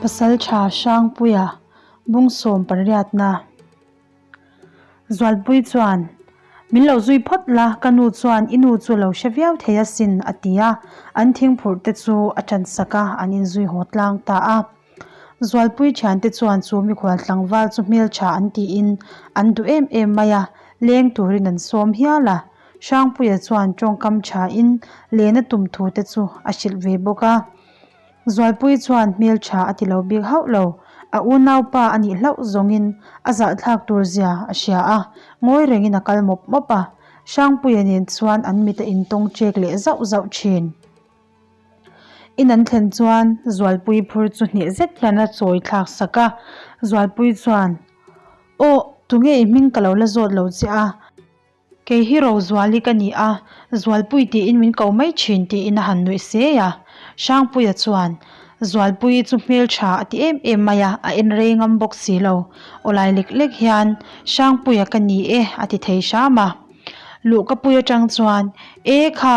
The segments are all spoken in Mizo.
Pasaltha Hrangpuia bungsawm pariatna Zualpui chuan, Min lo zui phawt la, ka nu chuan i nu chu lo hre viau thei asin, a ti a. An thingphurh te chu a ṭansak a, an inzui haw tlang ta a. Zualpui thiante chuan chu mikhual tlangval chu hmeltha an tiin an duh em em mai a, leng turin an sawm hial a. Hrangpuia chuan tawngkam thain lena tum thu te chu a hrilh ve bawk a. Zualpui chuan hmeltha a ti lo bik hauh lo, a unaupa a nih hlauh zawngin a zahthlak tur zia a hria a, ngawi rengin a kal mawp mawp a. Hrangpuia nen chuan an mit a intawng ṭek leh zauh zauh ṭhin. In an thlen chuan Zualpui phur chu hneh zet hian a chawi thlak sak a, Zualpui chuan, Aw, tunge i hming ka lo la zawt lo che a? Kei hi Rozuali ka ni a, Zualpui tiin min ko mai thin tiin a han nuih se a. Hrangpuia chuan, Zualpui chu hmeltha a ti em em mai a, a en rei ngam bawk si lo. Awlai lek lek hian, Hrangpuia ka ni e a ti thei hram a. Luhkapui atang chuan, E kha,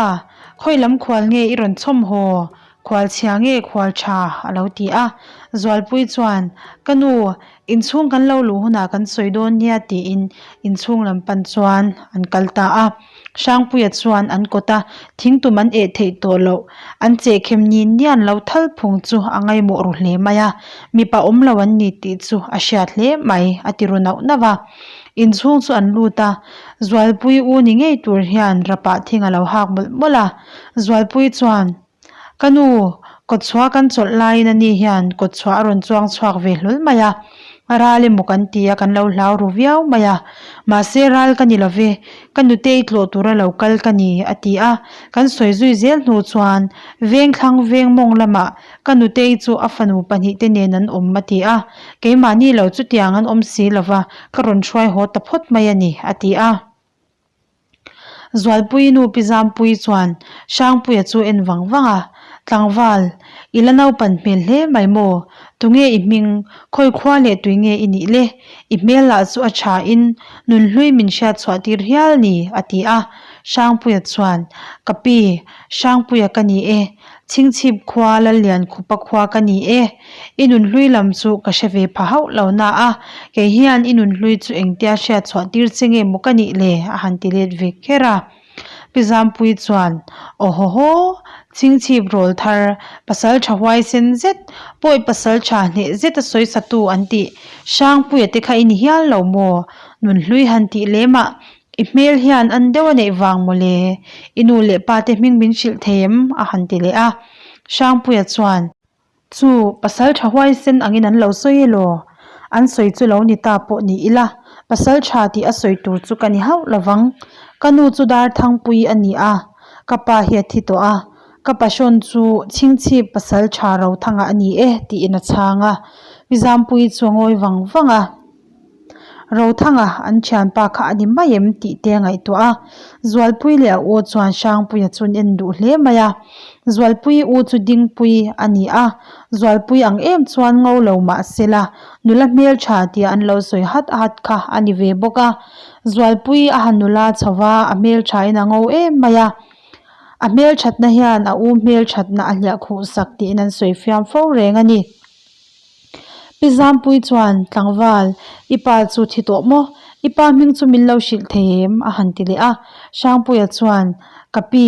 khawi lam khual nge i rawn chhawm haw? Khual chhia nge khual tha? a lo ti a. Zualpui chuan, Ka nu, inchhung kan lo luh hunah kan sawi dawn nia tiin inchhung lam pan chuan an kal ta a. Hrangpuia chuan an kawt a, thingtum an eh theih tawh loh, an chehkhem nin nian lo thal phung chu a ngaimawh ru hle mai a. Mipa awm lo an ni tih chu a hriat hle mai, a ti ru nauh nauh a. Inchhung chu an lut a, Zualpui u ni ngei tur hian rapah thing a lo hak mawlh mawlh a. Zualpui chuan, Ka nu, kawtchhuah kan chawlh laiin ani hian kawtchhuah a rawn chuang chhuak ve hlawl mai a. Ral emaw kan ti a, kan lo hlau ru viau mai a. Mahse ral ka ni lo ve, ka nutei tlawh tura lo kal ka ni, a ti a. Kan sawi zui zel hnu chuan Vengthlang veng mawng lamah Ka nutei chu a fanu pahnihte nen an awm a ti a, keimahni lo chutiang an awm si lova, ka rawn hruai haw ta phawt mai a ni, a ti a. Zualpui nu Pi Zampuii chuan Hrangpuia chu en vang vang a, Tlangval, i la naupan hmel hle mai maw? Tunge i hming, khawi khua leh tui nge i nih le? I hmel lah chu a tha in nunhlui min hriat chhuah tir hial ni, a ti a. Hrangpuia chuan, Ka pi, Hrangpuia ka ni e, Chhingchhip khua Lallian khupa khua ka ni e. I nunhlui lam chu ka hre ve pha hauh lo na a, kei hian i nunhlui chu engtia hriat chhuah tir che nge maw ka nih le? a han ti let ve kher a. Pi Zampuii chuan, Aw haw haw, Chhingchhip rawl thar, pasal tha huaisen zet, pawi pasal tha hneh zet a sawi satu an tih, Hrangpuia te kha i ni hial lo maw? Nunhlui han tih lemah I hmel hian an deuh a neih vang mawle, i nu leh pa te hming min hrilh thei em? a han ti leh a. Hrangpuia chuan, Chu, pasal tha huaisen angin an lo sawi elaw? An sawi chu lo ni ta pawh ni ila, pasal tha tih a sawi tur chu ka ni hauh lovang. Ka nu chu Darthangpui a ni a, ka pa hi a thi tawh a, ka pahrawn chu Chhingchhip pasal tha Rothanga a ni e, tiin a chhang a. Mizampuii chu a ngawi vang vang a. Rothanga an thianpa kha a ni mai em tih te a ngaihtuah a, Zualpui leh a u chuan Hrangpuia chu an en duh hle mai a, Zualpui u chu Dingpui a ni a, Zualpui ang em chuan ngo lo mah se la, nula hmeltha tia an lo sawi hat hat kha a ni ve bawk a, Zualpui a han nula chho va, a hmelthain a ngo em mai a, a hmelthatna hian a u hmelthatna a hliah khuh sak tiin an sawi fiam fo reng a ni. Pi Zampuii chuan, Tlangval, i pa chu thi tawh maw? I pa hming chu min lo hrilh thei em? a han ti leh a. Hrangpuia chuan, Ka pi,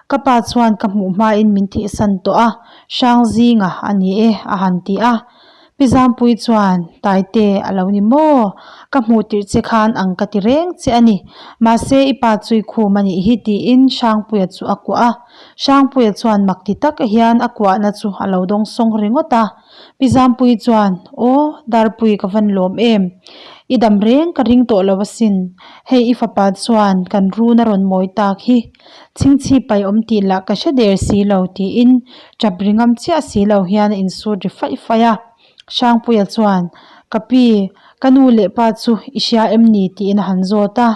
ka pa chuan ka hmuh hmain min thihsan tawh a, Hrangzinga a ni e, a han ti a. Pi Zampuii chuan, Taite a lo ni maw? Ka hmuh tirh che khan ang ka ti reng che a ni. Mahse, i pa chu i khum a nih hi, tiin Hrangpuia chu a kuah a. Hrangpuia chuan mak ti tak hian a kuahna chu a lo dawng sawng ringawt a. Pi Zampuii chuan, Aw, Darpui ka van lawm em? I dam reng ka ring tawh lo asin. Hei i fapa chuan kan run a rawn mawi tak hi. Chhingchhi pai awm tih lah ka hre der si lo tiin tap ri ngam chiah si lo hian a insut ri faih faih a. Hrangpuia chuan, Ka pi, ka nu leh pa chu i hria em ni? tiin a han zawt a.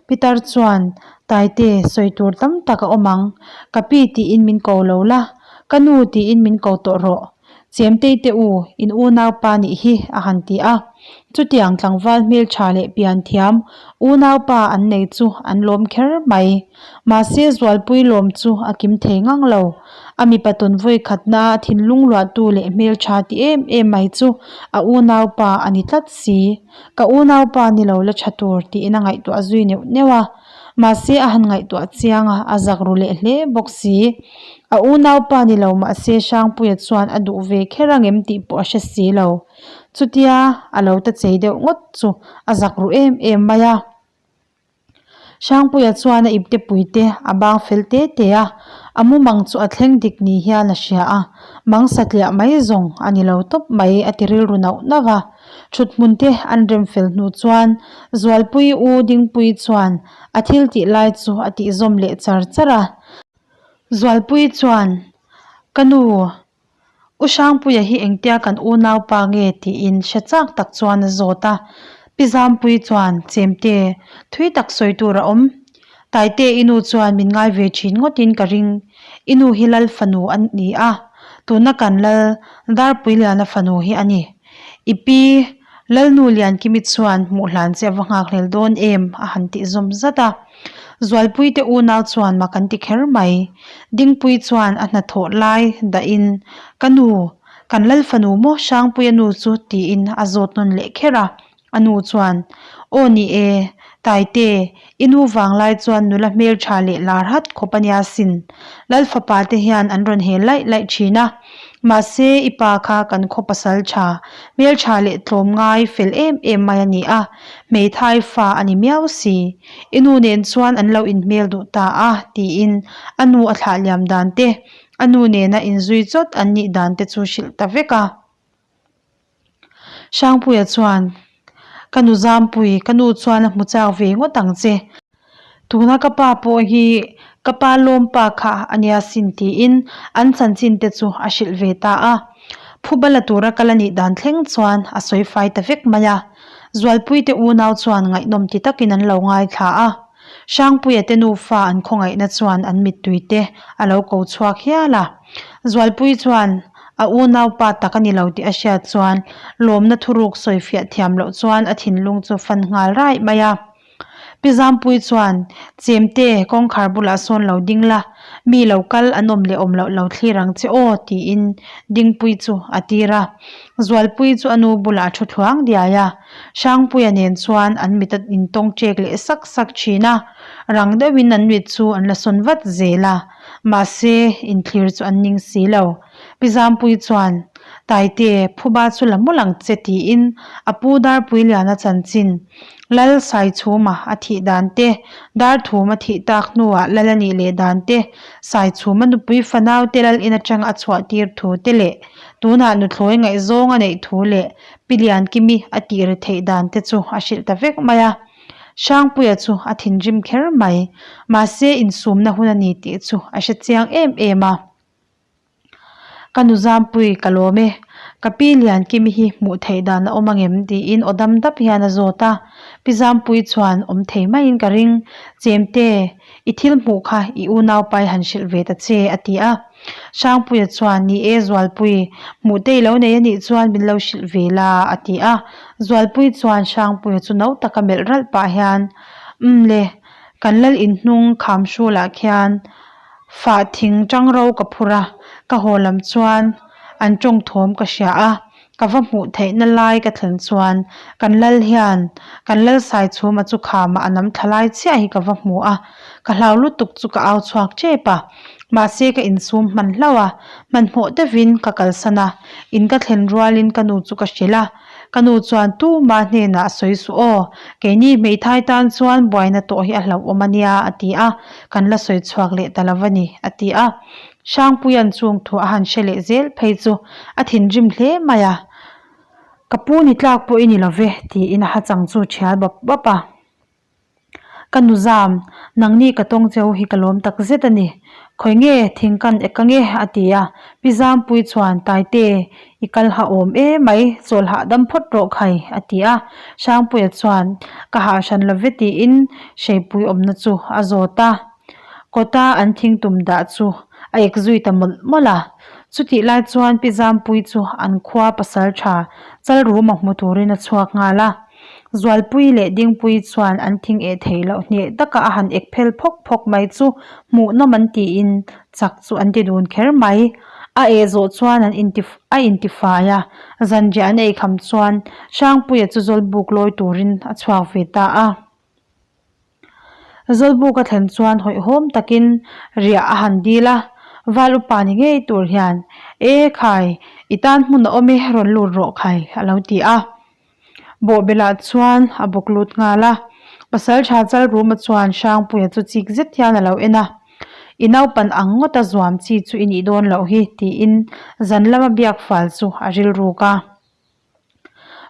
Pitar chuan, Taite, sawi tur tam tak a awm ang. Ka pi tiin min ko lo la, ka nu tiin min ko tawh rawh. Chemtei te u, in unaupa nih hi, a han ti a. Chutiang tlangval hmeltha leh pianthiam unaupa an nei chu an lawm kher mai. Mahse Zualpui lawm chu a kim thei ngang lo. A mipa tawn vawi khatna a thinlung luahtu leh hmeltha ti em em mai chu a unaupa a ni tlat si. Ka unaupa ni lo la tha tur tiin a ngaihtuah zui neuh neuh a. Mahse a han ngaihtuah chiang a, a zak ru leh hle bawk si. A unaupa ni lo mahse Hrangpuia chuan a duh ve kher angem tih pawh a hre si lo. Chutia a lo ta chei deuh ngawt chu a zak ru em em mai a. Hrangpuia chuan a ipte puite a bang fel te te a, a mumang chu a thleng dik ni hian a hria a, mang satliah mai zawng a ni lo tawp mai a ti rilru nauh nauh a. Thut hmun te an rem fel hnu chuan Zualpui U Dingpui chuan a thil tih lai chu a tihzawm leh char char a. Zualpui chuan, Ka nu, U Hrangpuia hi engtia kan unaupa nge tiin hre chak tak chuan a zawt a. Pi Zampuii chuan, Chemte, thui tak sawi tur a awm. Taite i nu chuan min ngai ve thin ngawtin ka ring. I nu hi Lal fanu a ni a, tuna kan Lal Darpuiliana fanu hi a ni. I pi Lalnu Liankimi chuan hmuh hlan che a va nghakhlel dawn em? a han tih zawm zat a. Zualpuite unau chuan mak an ti kher mai. Dingpui chuan a hnathawh lai dahin, Ka nu, kan Lal fanu maw Hrangpuia nu chu tiin a zawt nawn leh kher a. A nu chuan, Aw ni e, Taite, i nu vanglai chuan nula hmeltha leh lar hat khawp a nia sin. Lal fapa te hian an rawn hel laih laih thin a. Mahse, i pa kha kan khaw pasal tha, hmeltha leh tlawm ngai fel em em mai a ni a, hmeithai fa a ni miau si. I nu nen chuan an lo inhmel duh ta a, tiin a nu a thlah liam dan te, a nu nena inzui chawt an nih dan te chu hrilh ta vek a. Hrangpuia chuan, Ka nu Zampui, ka nu chuan a hmu chak ve ngawt ang che. Tuna ka pa pawh hi ka pa lawm pa kha a nia sin tiin an chanchin te chu a hrilh ve ta a. Phuba la tura kal a nih dan thleng chuan a sawi fai ta vek mai a. Zualpuite unau chuan ngaihnawm ti takin an lo ngaithla a. Hrangpuia te nufa an khawngaihna chuan an mittui te a lo ko chhuak hial a. Zualpui chuan a unaupa tak a ni lo tih a hriat chuan lawmna thuruk sawifiah thiam loh chuan a thinlung chu fan nghal raih mai a. Pi Zampuii chuan, Chemte, kawngkhar bulah sawn lo ding la, mi lo kal an awm leh awm loh lo thlir ang che aw, tiin Dingpuii chu a tir a. Zualpuii chu a nu bulah a thu thluang diai a. Hrangpuia nen chuan an mit a intawng ṭek leh sak sak ṭhin a, rang deuhin an mit chu an la sawn vat zel a, mahse inthlir chu an ning si lo. Pi Zampuii chuan, Taite, phuba chu la mawlh ang che tiin a pu Darpuiliana chanchin, Lal Saichhuma a thih dan te, Darthum a thih tak hnuah Lal a nih leh dan te, Saichhuma nupui fanau te Lal in atanga a chhuah tir thu te leh tunah nuthlawi ngaihzawng a neih thu leh Pi Liankimi a tih ri theih dan te chu a hrilh ta vek mai a. Hrangpuia chu a thinrim kher mai. Mahse insumna hun a ni tih chu a hre chiang em em a. Ka nu Zampui ka lawm e, ka pi Liankimi hi hmuh theih dan a awm angem tiin aw dam dap hian a zawt a. Pi Zampui chuan awm thei maiin ka ring, Chemte, i thil hmuh kha i unaupa i han hrilh ve ta che a ti a. Hrangpuia chuan, Ni e Zualpui, hmuh te i lo nei anih chuan min lo hrilh ve la a ti a. Zualpui chuan Hrangpuia chu no taka melh ralh pah hian, Umm le, kan lal inhnung kham hrulah khian Fah thing tang ro ka phur a, ka haw lam chuan an tawng thawm ka hria a, ka va hmuh theihna lai ka thlen chuan kan lal hian kan lal sai chhuma chu khamah a nam thla lai chiah hi ka va hmu a, ka hlau lutuk chu ka au chhuak tep a, mahse ka insum hman hlauh a, hmanhmawh deuhin ka kalsan a, in ka thlen rualin ka nu chu ka hrilh a. Ka nu chuan tumah hnenah a sawi suh aw, keini hmeithai tan chuan buaina tawh hi a hlauhawm a nia a ti a, kan la sawi chhuak leh ta lo a ni a ti a. Hrangpuia'n chung thu a han hre leh zel phei chu a thinrim hle mai a, Ka pu ni tlak pawh i ni lo ve tiin a hachang chu thial bawp bawp a. Ka nu zam, nangni ka tawng cheu hi ka lawm tak zet a ni. Khawi nge thing kan ek ange? a ti a. Pi Zampui chuan, Taite, i kal ha awm e mai, chawl hahdam phawt rawh khai, a ti a. Hrangpuia chuan, Ka hah hran lo ve tiin hreipui awmna chu a zawt a. Kawta an thing tum dah chu a ek zui ta mawlh mawlh a. Chutih lai chuan Pi Zampuii chu an khua pasaltha Chalruma hmu turin a chhuak nghal a. Zualpui leh Dingpui chuan an thing eh theih loh hneh taka a han ek phel phawk phawk mai chu hmuhnawm an tiin chak chu an ti dun kher mai. A eh zawh chuan an inti a intifai a, zanriah an eikham chuan Hrangpuia chu Zawlbuk lawi turin a chhuak ve ta a. Zawlbuk a thlen chuan hawihhawm takin riah a han dil a, Val upa ni ngei tur hian, E khai, i tan hmun a awm e, rawn lut rawh khai, a lo ti a. Bawhbelah chuan a bawk lut nghal a, Pasaltha Chalruma chuan Hrangpuia chu chik zet hian a lo en a, I naupan ang ngawta zuam chi chu i nih dawn loh hi, tiin zan lama biak fal chu a rilruk a.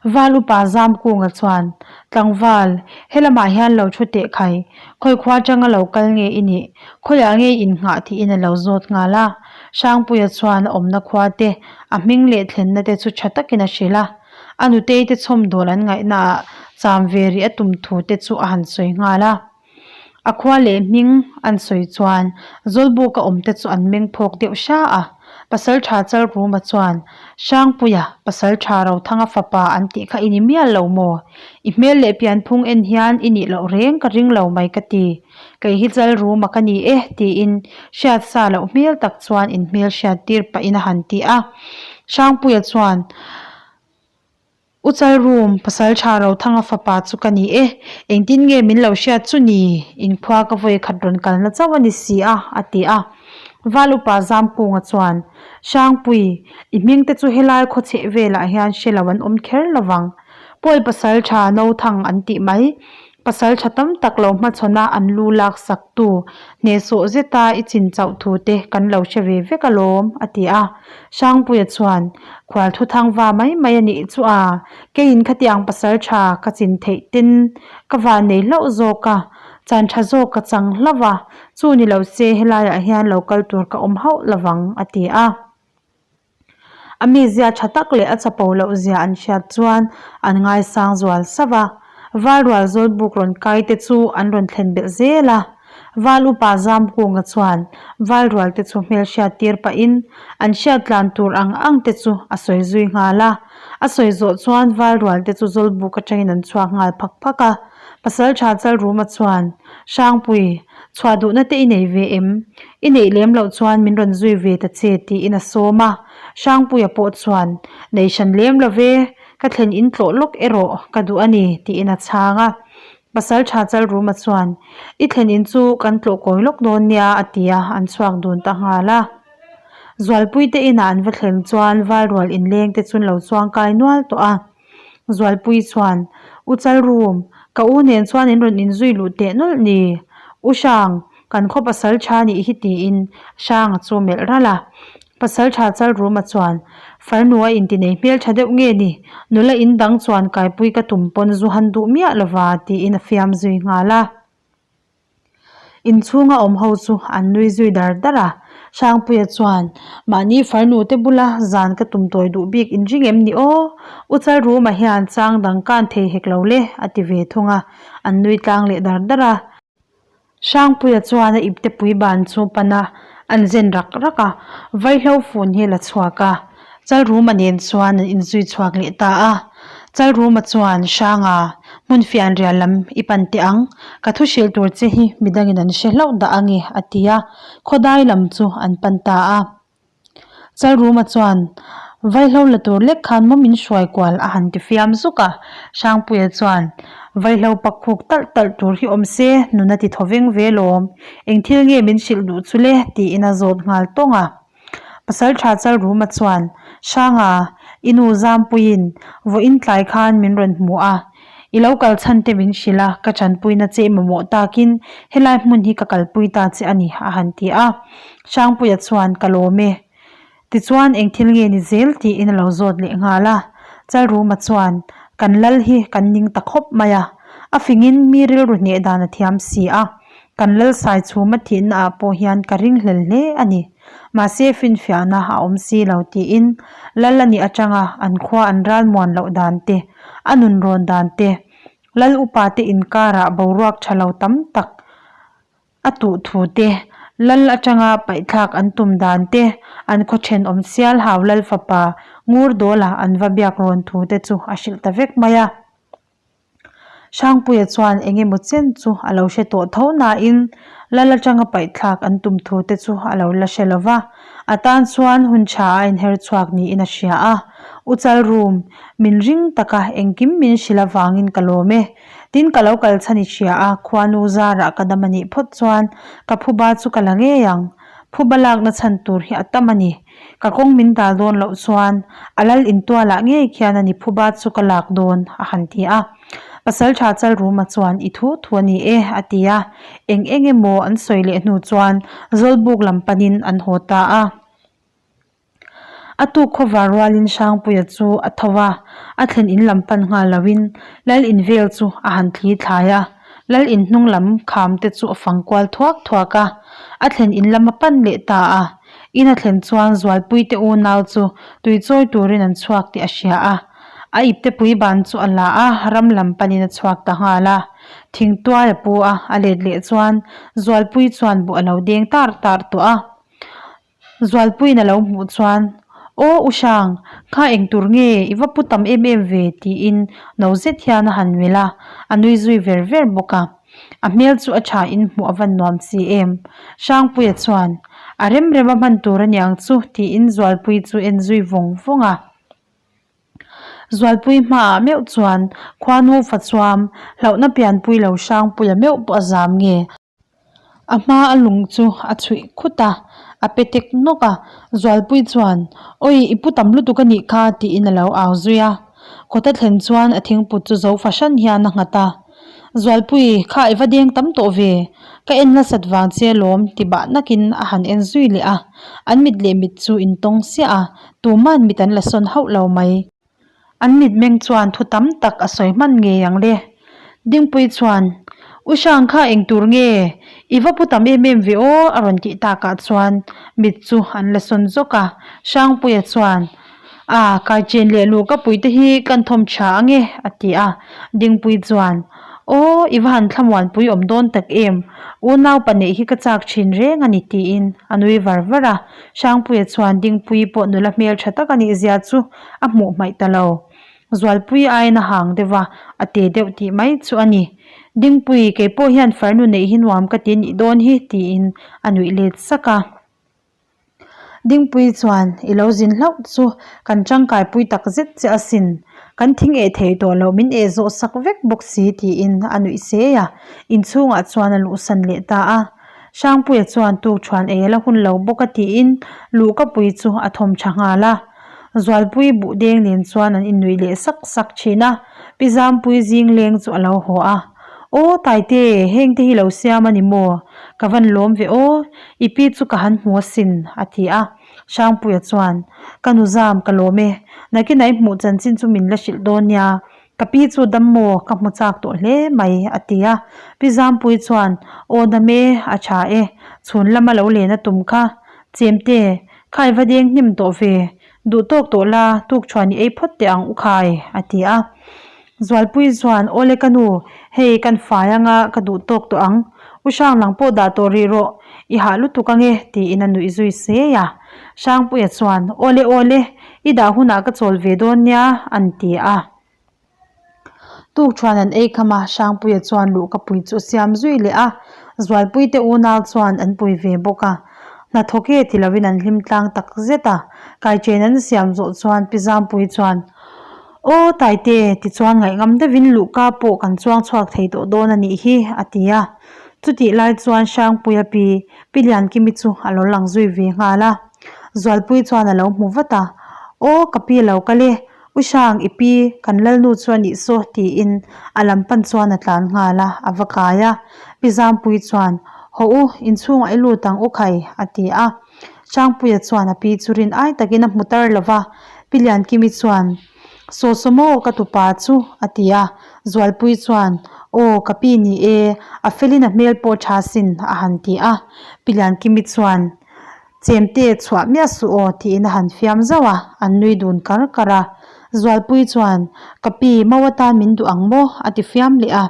Val upa Zamkunga chuan, Tlangval, helamah hian lo thu teh khai, khawi khua atanga lo kal nge i nih? Khawiah nge in nghah tiin a lo zawt nghal a. Hrangpuia chuan a awmna khua te, a hming leh thlenna te chu tha takin a hrilh a. A nutei te chhawmdawl an ngaihnaah cham ve rih a tum thu te chu a han sawi nghal a. A khua leh hming an sawi chuan Zawlbuka awmte chu an meng phawk deuh hra a. Pasaltha Chalruma chuan, Hrangpuia, Pasaltha Rothanga fapa an tih kha i ni mial lo maw? I hmel leh pianphung en hian i nih loh reng ka ring lo mai ka ti. Kei hi Chalruma ka ni e, tiin hriatsa loh hmel tak chuan inhmel hriat tir pahin a han ti a. Hrangpuia chuan, U Chalrum, Pasaltha Rothanga fapa chu ka ni e, engtin nge min lo hriat chu ni? Inkhua ka vawi khat rawn kalna chauh a ni si a, a ti a. Val upa Zamkunga chuan, Hrangpui, i hming te chu helai khaw chheh velah hian hre lo an awm kher lo vang. Pawi Pasaltha Nothang an tih mai. Pasaltha tam tak lo hmachhawn a an lu lak sak tu, hnehsawh zeta i chin chauh thu te kan lo hre ve vek alawm, a ti a. Hrangpuia chuan, Khual thuthang va mai mai a nih chu a, keiin khatiang pasal tha ka chin theih ten ka van nei hlauh zawk a, chan tha zawk ka chang hlauh a, chu ni lo se helaiah hian lo kal tur ka awm hauh lovang, a ti a. A mizia tha tak leh a chapo loh zia an hriat chuan an ngaisang zual sauh a, Valrual Zawlbuk rawn kai te chu an rawn thlen belh zel a. Val upa Zamkunga chuan Valrual te chu hmelhriat tir pahin an hriat tlan tur ang ang te chu a sawi zui nghal a. A sawi zawh chuan Valrual te chu Zawlbuk atangin an chhuak nghal phak phak a. Pasaltha Chalruma chuan, Hrangpui, chhuah duhna te i nei ve em? I neih lem loh chuan min rawn zui ve ta che tiin a sawm a. Hrangpuia pawh chuan, Nei hran lem lo ve, ka thlen in tlawh lawk erawh ka duh a ni tiin a chhang a. Pasaltha Chalruma chuan, I thlen in chu kan tlawh kawi lawk dawn nia a ti a, an chhuak dun ta nghal a. Zualpuite inah an va thlen chuan Valrual inleng te chu an lo chuangkai nual tawh a. Zualpui chuan, U Chalrum, ka u nen chuan in rawn inzui luh teh nawlh ni. U Hrang, kan khaw pasaltha nih hi tiin Hranga chu melh ralh a. Pasaltha Chalruma chuan, Farnu a intinei hmeltha deuh nge ni? Nula in dang chuan kaipui ka tum pawn zu han duh miah lova tiin a fiam zui nghal a. Inchhunga awm ho chu an nui zui dar dar a. Hrangpuia chuan, Mahni farnu te bula zan ka tum tawi duh bik in ring em ni aw? U Chalruma hian chang dang kan thei hek lo le a ti ve thung a, an nui tlang leh dar dar a. Hrangpuia chuan a iptepui ban chu pan a, an zen rak rak a, vaihlo fun hi a la chhuak a, Chalruma nen chuan an inzui chhuak leh ta a. Chalruma chuan, Hranga, hmun fianrial lam i pan teh ang, ka thu hrilh tur che hi midangin an hre hlauh dah ange, a ti a, khawdai lam chu an pan ta a. Chalruma chuan, Vaihlo la tur lek khan maw min hruai kual a han ti fiam zuk a. Hrangpuia chuan, Vaihlo pak khuk talh talh tur hi awm se, nun a ti thaw veng ve lawm. Eng thil nge min hrilh duh chu le? tiin a zawt nghal tawng a. Pasaltha Chalruma chuan, Hranga, i nu Zampuiin vawiin tlai khan min rawn hmu a. I lo kal chhan te min hrilh a, ka chanpuina che mamawh takin helai hmun hi ka kalpui ta che a ni, a han ti a. Hrangpuia chuan, Ka lawm e. Tichuan eng thil nge ni zel tiin a lo zawt leh nghal a. Chalruma chuan, Kan lal hi kan ning ta khawp mai a, a fingin mi rilru hneh dan a thiam si a, kan lal sai chhuma thihna ah pawh hian ka ringhlel hle a ni. Mahse finfiahna a awm si lo tiin lal a nih atanga an khua an ralmuan loh dan te, a nun rawn dan te, lal upa te inkarah boruak tha lo tam tak a tuh thu te. Lal atanga paihthlak an tum dan te, an khaw thenawm sial hau lal fapa Ngurdawla an va biak rawn thu te chu a hrilh ta vek mai a. Hrangpuia chuan eng emaw chen chu a lo hre tawh tho nain lal atanga paihthlak an tum thu te chu a lo la hre lo va, a tan chuan hun tha a inher chhuak niin a hria a. U Chalrum, min ring taka engkim min hrilh avangin ka lawm e. Tin ka lo kal chhan i hria a, khuanu zarah ka dam a nih phawt chuan ka phuba chu ka la ngei ang. Phuba lakna chhan tur hi a tam a ni. Ka kawng min dal dawn loh chuan a lal intualah ngei khian a ni phuba chu ka lak dawn a han ti a. Pasaltha Chalruma chuan i thu thu a ni e a ti a. Eng eng emaw an sawi leh hnu chuan Zawlbuk lam panin an haw ta a. A tuk khawvar rualin Hrangpuia chu a tho a, a thlen in lam pan nghal loin Lal in vel chu a han thli thlai a, Lal in hnung lam kham te chu a fang kual thuak thuak a, a thlen in lam a pan leh ta a. In a thlen chuan Zualpui te unau chu tui chawi turin an chhuak tih a hria a, a ipte pui ban chu a la a, ram lam panin a chhuak ta nghal a. Thingtuai a pu a, a let leh chuan Zualpui chuan buh a lo deng tar tar tawh a. Zualpuiin a lo hmuh chuan, Aw U Hrang, kha eng tur nge i va pu tam em em ve? tiin no zet hian a han melh a, a nui zui ver ver bawk a. A hmel chu a tha in hmuh a van nuam si em. Hrangpuia chuan, A rem rem a hman tur a niang chu tiin Zualpui chu en zui vawng vawng a. Zualpui hmaah meuh chuan khuanu fachuam hlauhna pianpui lo Hrangpuia meuh pawh a zam nge? A hma a lung chu a chhuih khut a, a pe tek nawk a, Zualpui chuan, Awi, i pu tam lutuk a nih kha, tiin a lo au zui a. Kawta thlen chuan a thingput chu zo fahran hian a nghat a, Zualpui, kha i va deng tam tawh ve, ka en lasat vang che lawm, ti bah nakin a han en zui leh a. An mit leh mit chu intawng siah a, tuman mit an la sawn hauh lo mai. An mitmeng chuan thu tam tak a sawi hman ngei ang le. Dingpui chuan, U Hrang kha eng tur nge? I va pu tam em em ve aw a rawn tih takah chuan mit chu an la sawn zawk a. Hrangpuia chuan, A, kaichen leh lu ka puite hi kan thawm tha ang e a ti a. Dingpui chuan, Aw, i va han thlamuanpui awm dawn tak em? Unau pa neih hi ka chak thin reng a ni tiin a nui var var a. Hrangpuia chuan Dingpuii pawh nula hmel tha tak a nih zia chu a hmuh hmaih ta lo. Zualpui aiin a hang deuh a, a te deuh tih mai chu a ni. Dingpui, kei pawh hian farnu neih hi nuam ka ti nih dawn hi tiin a nuih let sak a. Dingpui chuan, I lo zin hlauh chu kan tangkaipui tak zet che asin. Kan thing eh thei tawh loh min eh zawh sak vek bawk si tiin a nuih sei a. Inchhungah chuan a luhsan leh ta a. Hrangpuia chuan tukṭhuan ei a la hun lo bawk a tiin luhkapui chu a thawm ṭha nghal a. Zualpui buh deng nen chuan an innuih leh sak sak ṭhin a, Pi Zampui zing leng chu a lo haw a. Aw Taite, heng te hi lo siam a ni maw? Ka van lawm ve aw, i pi chu ka han hmu asin, a ti a. Hrangpuia chuan, Ka nu zam ka lawm e, nakinah i hmuh chanchin chu min la hrilh dawn nia, Ka pi chu dam maw? Ka hmu chak tawh hle mai, a ti a. Pi Zampui chuan, Aw dam e, a tha e. Chhun lama lo len a tum kha. Chemte, kha i va deng hnem tawh ve. Duh tawk tawh la, tuk thuan i ei phawt teh ang u khai, a ti a. Zualpui chuan, Aw le ka nu, hei kan fai anga ka duh tawk tawh ang. U Hrang lang pawh dah tawh rih rawh, i hah lutuk ange, tiin a nuih zui sei a. Hrangpuia chuan, Awle awle, i dah hunah ka chawl ve dawn nia, an ti a. Tukṭhuan an ei kham a, Hrangpuia chuan luhkapui chu a siam zui leh a, Zualpuite unau chuan an pui ve bawk a. Hnathawk e ti lovin an hlim tlang tak zet a, kaichen an siam zawh chuan Pi Zampui chuan, Aw Taite, tichuan ngaihngam deuhin luhka pawh kan chuang chhuak thei tawh dawn a nih hi, a ti a. Chutih lai chuan Hrangpuia pi Pi Liankimi chu a lo lang zui ve nghal a. Zualpui chuan a lo hmu vat a, Aw ka pi lo kal e, U Hrang i pi kan Lalnu chu a nih saw tiin a lam pan chuan a tlan nghal a, a va kai a. Pi Zampui chuan, Hawh u, inchhungah i lut ang u khai, a ti a. Hrangpuia chuan a pi chu rin ai takin a hmu tar lo va, Pi Liankimi chuan, Saw saw maw ka tupa chu? a ti a. Zualpui chuan, Aw, ka pi ni e, a felin a hmel pawh tha sin, a han ti a. Pi Liankimi chuan, Chemte chhuah miah suh aw, tiin a han fiam zauh a, an nui dun kar kar a. Zualpui chuan, Ka pi, mau atan min duh ang maw? a ti fiam leh a.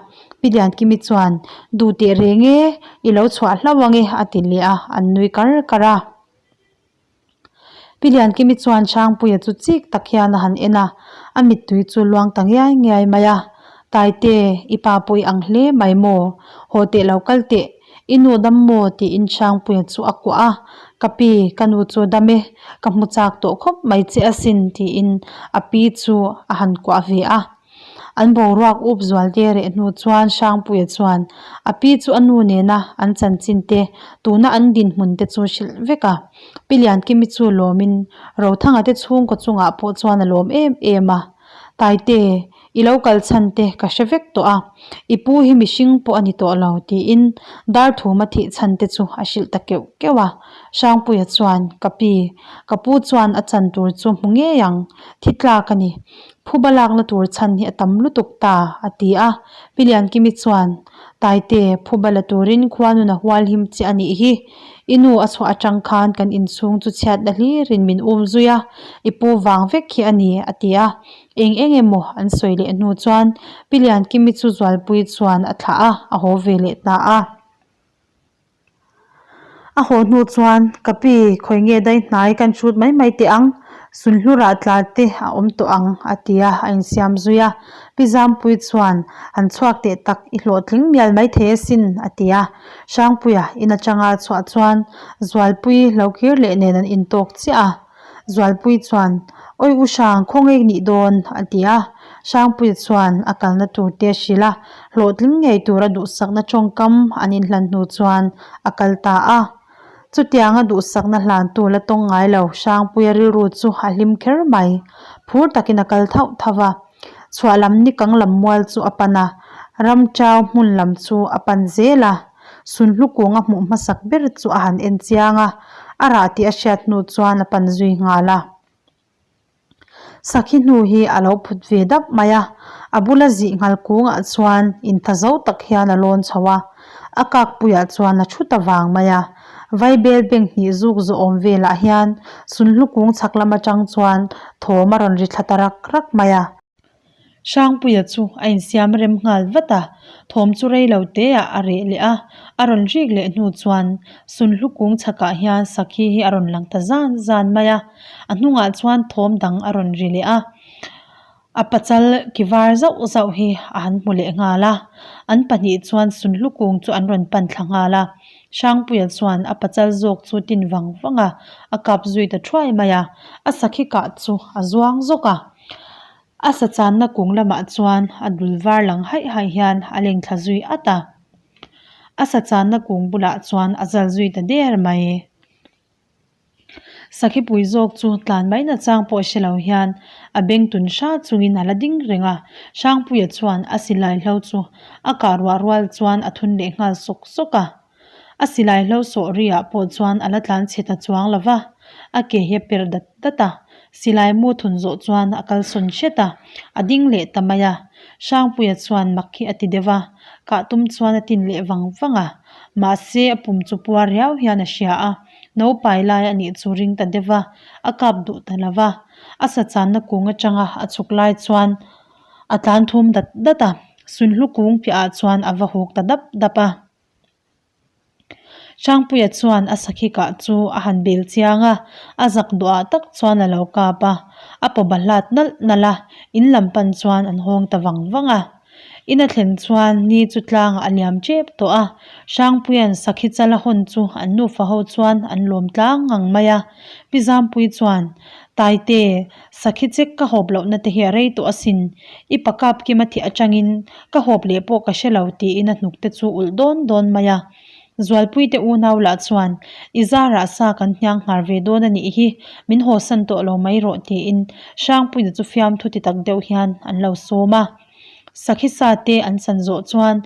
Pi Liankimi chuan, Duh teh reng e, i lo chhuah hlauh ang e, a ti leh a, an nui kar kar a. Pi Liankimi chuan Hrangpuia chu chik tak hian a han en a, a mittui chu luang ta ngiai ngiai mai a. Taite, i pa pawh i ang hle mai maw? Haw teh lo kal teh, i nu dam maw? tiin Hrangpuia chu a kuah a. Ka pi, ka nu chu dam e, ka hmu chak tawh khawp mai che asin, tiin a pi chu a han kuah ve a. An boruak up zual te reh hnu chuan Hrangpuia chuan a pi chu a nu nena an chanchin te, tuna an dinhmun te chu hrilh vek a. Pi Liankimi chu lawmin Rothanga te chhungkaw chungah pawh chuan a lawm em em a. Taite, i lo kal chhan te ka hre vek tawh a, i pu hi mihring pawh a ni tawh lo tiin Darthuma thih chhan te chu a hrilh ta keuh keuh a. Hrangpuia chuan, Ka pi, ka pu chuan a chan tur chu hmu ngei ang, thi tlak a ni. Phuba lakna tur chhan hi a tam lutuk ta, a ti a. Pi Liankimi chuan, Taite, phuba la turin khuanun a hual him che a nih hi. I nu a chhuah atang khan kan inchhung chu chhiatna hlirin min um zui a, i pu vang vek hi a ni, a ti a. Eng eng emaw an sawi leh hnu chuan Pi Liankimi chu Zualpui chuan a thlah a, a haw ve leh ta a. A haw hnu chuan, Ka pi, khawi nge dai hnai kan hrut mai mai teh ang, Sunhlurah tla te a awm tawh ang, a ti a, a insiam zui a. Pi Zampuii chuan, An chhuak teh tak, i hlawhtling mial mai thei asin, a ti a. Hrangpuia in atanga chhuah chuan Zualpuii lo kir leh nen an intawk chiah a. Zualpui chuan, Awi u Hrang, khawngaih nih dawn? a ti a. Hrangpuia chuan a kalna tur te a hrilh a, hlawhtling ngei tura duhsakna tawngkam an inhlan hnu chuan a kal ta a. Chutianga duhsakna hlantu la tawng ngai lo Hrangpuia rilru chu a hlim kher mai. Phur takin a kal thauh thauh a. Chhuah lam nikang lam mual chu a pan a, ramchau hmun lam chu a pan zel a. Sunhlu kung a hmuh hmasak ber chu a han en chiang a, a rah tih a hriat hnu chuan a pan zui nghal a. Sakhi hnu hi a lo phut ve dap mai a, a bula zih nghal kungah chuan intha zo tak hian a lawn chho a, a kakpuiah chuan a thu ta vang mai a. Vaibel bank hnih zuk zawh awm velah hian Sunhlu kung chhak lam atang chuan thawm a rawn ri thla ta rak rak mai a. Hrangpuia chu a insiam rem nghal vat a, thawm chu rei lo te ah a reh leh a, a rawn rik leh hnu chuan Sunhlu kung chhakah hian sakhi hi a rawn lang ta zan zan mai a, a hnungah chuan thawm dang a rawn ri leh a, a pachal ki var zauh zauh hi a han hmu leh nghal a, an pahnih chuan Sunhlu kung chu an rawn pan thla nghal a, Hrangpuia chuan a pachal zawk chu tin vang vang a, a kap zui ta thuai mai a, a sakhi kah chu a zuang zawk a. A sa channa kung lamah chuan a dul var lang haih haih hian a leng thla zui at a. A sa channa kung bulah chuan a zal zui ta der mai. Sakhipui zawk chu tlan mai na chang pawh hre lo hian a beng tun hra chungin a la ding reng a. Hrangpuia chuan a silai hlo chu a kah ruah rual chuan a thun leh nghal sawk sawk a. A silai hlo sawh ri ah pawh chuan a la tlan chhe ta chuang lo va, a ke hi a per dat dat a, silai mu thun zawh chuan a kal sawn hret a, a ding leh ta mai a. Hrangpuia chuan mak hi a ti deuh a, kah tum chuan a tin leh vang vang a, mahse a pum chu puar riau hian a hria a, naupai lai a nih chu ring ta deuh va, a kap duh ta lo va, a sa channa kung atanga a chhuk lai chuan a tlan thum dat dat a, sunhlu kung piahah chuan a va huk ta dap dap a. Hrangpuia chuan a sakhi kah chu a han bel chiang a, a zak duah tak chuan a lo kap a, a paw bahlat nalh nalh a, in lam pan chuan an hawng ta vang vang a. In a thlen chuan ni chu tlangah a liam tep tawh a, Hrangpuia'n sakhi chal a hawn chu an nufa ho chuan an lawm tlang ngang mai a. Pi Zampuii chuan, Taite, Sakhi chek ka hawp lohna te hi a rei tawh asin, i pa kap kim a thih atangin ka hawp leh pawh ka hre lo tiin a hnuk te chu ulh dawn dawn mai a. Zualpui te unau lah chuan, I zarah sa kan hniang nghar ve dawn a nih hi, min hawsan tawh lo mai rawh tiin Hrangpuina chu fiamthu ti tak deuh hian an lo sawm a. Sakhi sa te an san zawh chuan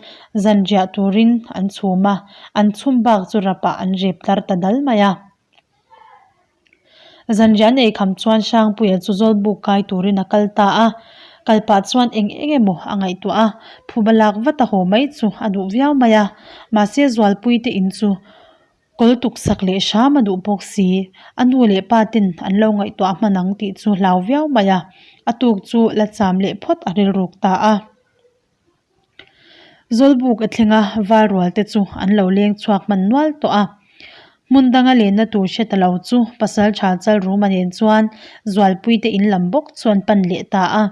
zanriah turin an chhum a, an chhum bak chu rapah an rep tlar ta dal mai a. Zanriah an eikham chuan Hrangpuia chu Zawlbuk kai turin a kal ta a, kal pah chuan eng eng emaw a ngaihtuah a, phuba lak vat a haw mai chu a duh viau mai a, mahse Zualpui te in chu kawl tuk sak leh hram a duh bawk si, a nu leh pa ten an lo ngaihtuah hman ang tih chu hlau viau mai a, a tuk chu la cham leh phawt a rilruk ta a. Zawlbuk a thleng a, Valrual te chu an lo leng chhuak hman nual tawh a. Hmun danga lenna tur hre ta lo chu Pasaltha Chalruma nen chuan Zualpui te in lam bawk chu an pan leh ta a.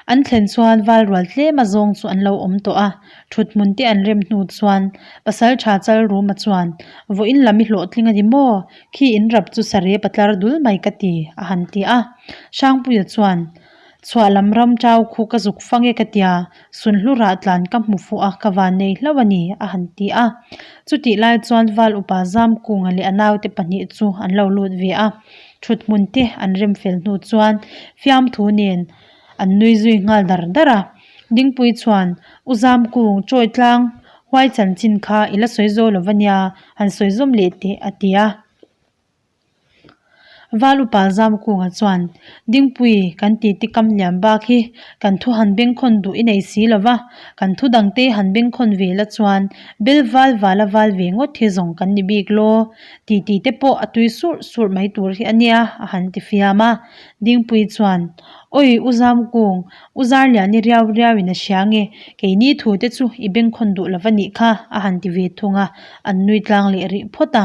An thlen chuan Valrual tlem a zawng chu an lo awm tawh a, thut hmun te an rem hnu chuan Pasaltha Chalruma chuan, Vawiin lam i hlawhtling a ni maw? Khi in rap chu sarep a tlar dul mai ka ti, a han ti a. Hrangpuia chuan, Chhuah lam ram chau khu ka zuk fang e ka tia, Sunhlu rah tlan ka hmu fuh a, ka van nei hlauh a ni, a han ti a. Chutih lai chuan Val upa Zamkunga leh a naute pahnih chu an lo lut ve a, thuthmun te an rem fel hnu chuan fiamthu nen an nui zui nghal dar dar a. Dingpui chuan, U Zamkung, chawi tlang huai chanchin kha i la sawi zo lo va nia, han sawi zawm leh teh, a ti a. Val upa Zamkunga chuan, Dingpui, kan titi kam liam bak hi kan thu han bengkhawn duh i nei si lo va, kan thu dangte han bengkhawn ve la chuan bel val vala val ve ngawt hi zawng kan ni bik law, titi te pawh a tui surh surh mai tur hi a nia, a han ti fiam a. Dingpui chuan, Awi U Zamkung, U Zarliani riau riauin a hria nge, keini thu te chu i bengkhawn duh lo va nih kha, a han ti ve thung a, an nui tlang leh rih phawt a.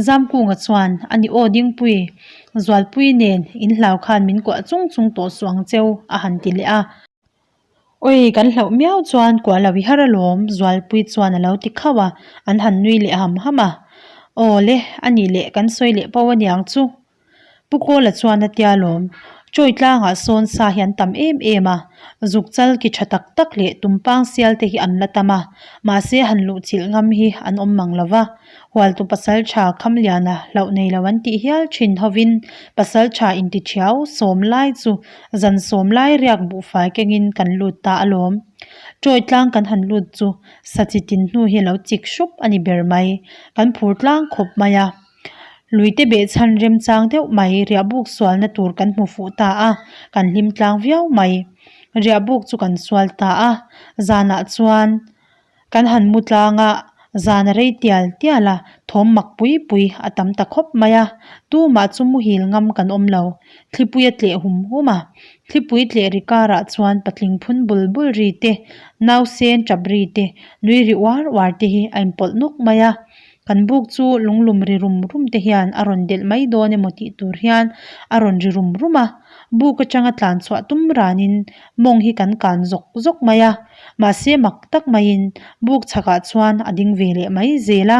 Zamkunga chuan, A ni aw Dingpui, Zualpui nen in hlau khan min kuah chung chung tawh suh ang cheu, a han ti leh a. Awi, kan hlauh miau chuan kuah lo i har alawm, Zualpui chuan a lo ti khauh a, an han nui leh ham ham a. Aw le, a nih leh kan sawi leh pawh aniang chu. Pu Kawla chuan a tia lawm, Chawi tlangah sawn sa hi an tam em em a, zuk chal ki tha tak tak leh tumpang sial te hi an la tam a, mahse han luh chilh ngam hi an awm mang lo va. Hualtu pasaltha Khamliana hlauh nei lo an tih hial thin hovin pasaltha intithiau sawm lai chu zan sawm lai riak buhfai kengin kan lut ta alawm. Chawi tlang kan han lut chu sa chi tin hnu hi a lo chik hrup a ni ber mai, kan phur tlang khawp mai a. Luite behchhan remchang deuh mai riahbuk sualna tur kan hmu fuh ta a, kan hlim tlang viau mai. Riahbuk chu kan sual ta a, zanah chuan kan han mu tlang a, zan a rei tial tial a, thawm mak pui pui a tam ta khawp mai a, tumah chu muhil ngam kan awm lo. Thlipui a tleh hum hum a, thlipui tleh ri karah chuan patling phun bul bul ri te, nausen tap ri te, nui ri uar uar te hi a inpawlh nawk mai a. Kan buk chu lunglum ri rum rum te hian a rawn delh mai dawn emaw tih tur hian a rawn ri rum rum a, buk atanga tlan chhuah tum ranin mawng hi kan kan zawk zawk mai a, mahse mak tak maiin buk chhakah chuan a ding ve leh mai zel a.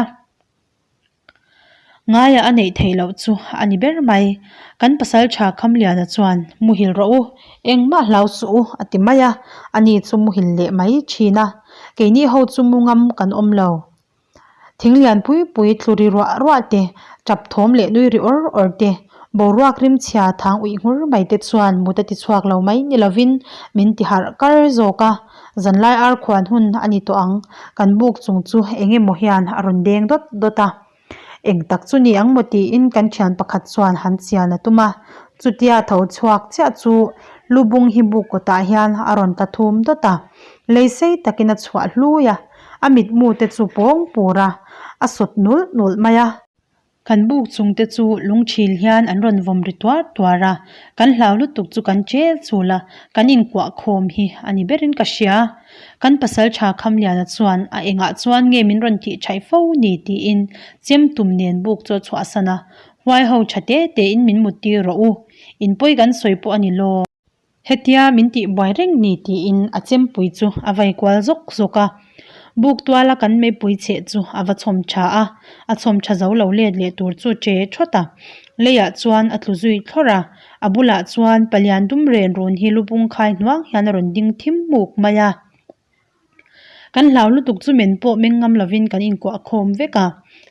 Ngaiah a neih theih loh chu a ni ber mai. Kan pasal tha Khamliana chuan muhil rawh u, engmah hlau suh u a ti mai a, ani chu muhil leh mai thin a, keini ho chu mu ngam kan awm lo. Thing lian pui pui tlu ri ruah ruah te, tap thawm leh nui ri awr awr te, boruak rimchhia thang uih nghur mai te chuan mut a ti chhuak lo mai ni lovin min ti harh kar zawk a, zanlai ar khuan hun a ni tawh ang, kan buk chung chu eng emaw hian a rawn deng dawt dawt a. Eng tak chu ni ang maw tiin kan thian pakhat chuan han chian a tum a, chutia tho chhuak chiah chu lubung hi buk kawtah hian a rawn tla thum dawt a, lei sei takin a chhuah hlui a, a mitmu te chu pawng pur a, a sawt nulh nulh mai a. Kan buk chung te chu lungthil hian an rawn vawm ri tuar tuar a, kan hlau lutuk chu kan chel chul a, kan inkuah khawm hi a ni berin ka hria. Kan pasal tha Khamliana chuan a engah chuan nge min rawn tih thaih fo ni tiin chem tum nen buk chu a chhuahsan a, huai ho tha te tein min mut tir rawh u, in pawi kan sawi pawh a ni law. Hetia min tih buai reng ni tiin a chempui chu a vai kual zawk zawk a. Buk tuala kan meipui chheh chu a va chhawm tha a, a chhawm tha zo lo let leh tur chu che thawt a. Leiah chuan a tlu zui thlawrh a, a bulah chuan palian dum ren run hi lubung khai hnuang hian a rawn ding thim muk mai a. Kan hlau lutuk chu men pawh meng ngam lovin kan inkuah khawm vek a,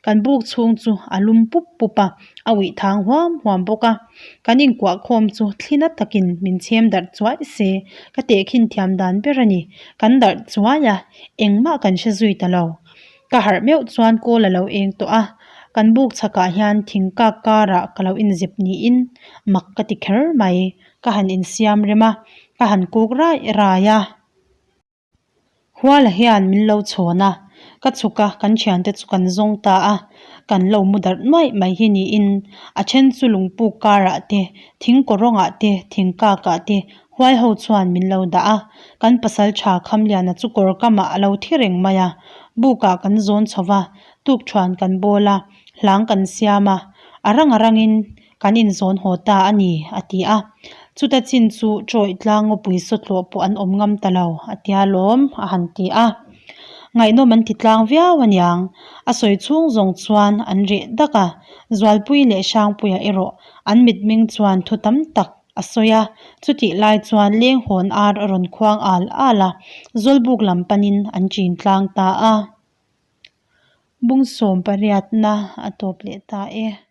kan buk chhung chu a lum pup pup a, a uih thang huam huam bawk a. Kan inkuah khawm chu thli na takin min chhem darh chuai se, ka tehkhin thiam dan ber a ni. Kan darh chuai a, engmah kan hre zui ta lo. Ka harh meuh chuan kawl a lo eng tawh a, kan buk chhakah hian thing kak karah ka lo inzep niin mak ka ti kher mai. Ka han insiam rem a, ka han kuk raih rai a. Huala hian min lo chhawn a. Ka chhuk a, kan thiante chu kan zawng ta a, kan lo mu darh nuaih mai hi niin a then chu lungpuk karah te, thing kawrawngah te, thing kakah te huai ho chuan min lo dah a. Kan pasal tha Khamliana chu kawr kamah a lo thi reng mai a, bukah kan zawn chho va, tukthuan kan bawl a, hlang kan siam a, a rang a rangin kan inzawn haw ta a ni, a ti a. Chuta chin chu Trawih tlang ngawpui sawtlawh pawh an awm ngam ta lo, a tia lawm, a han ti a. Ngaihnawm an ti tlang viau aniang, a sawi chhung zawng chuan an reh dak a, Zualpui leh Hrangpuia erawh an mitmeng chuan thu tam tak a sawi a. Chutih lai chuan lenghawn ar a rawn khuang al al a, Zawlbuk lam panin an chin tlang ta a. Bung sawm pariatna a tawp leh ta e.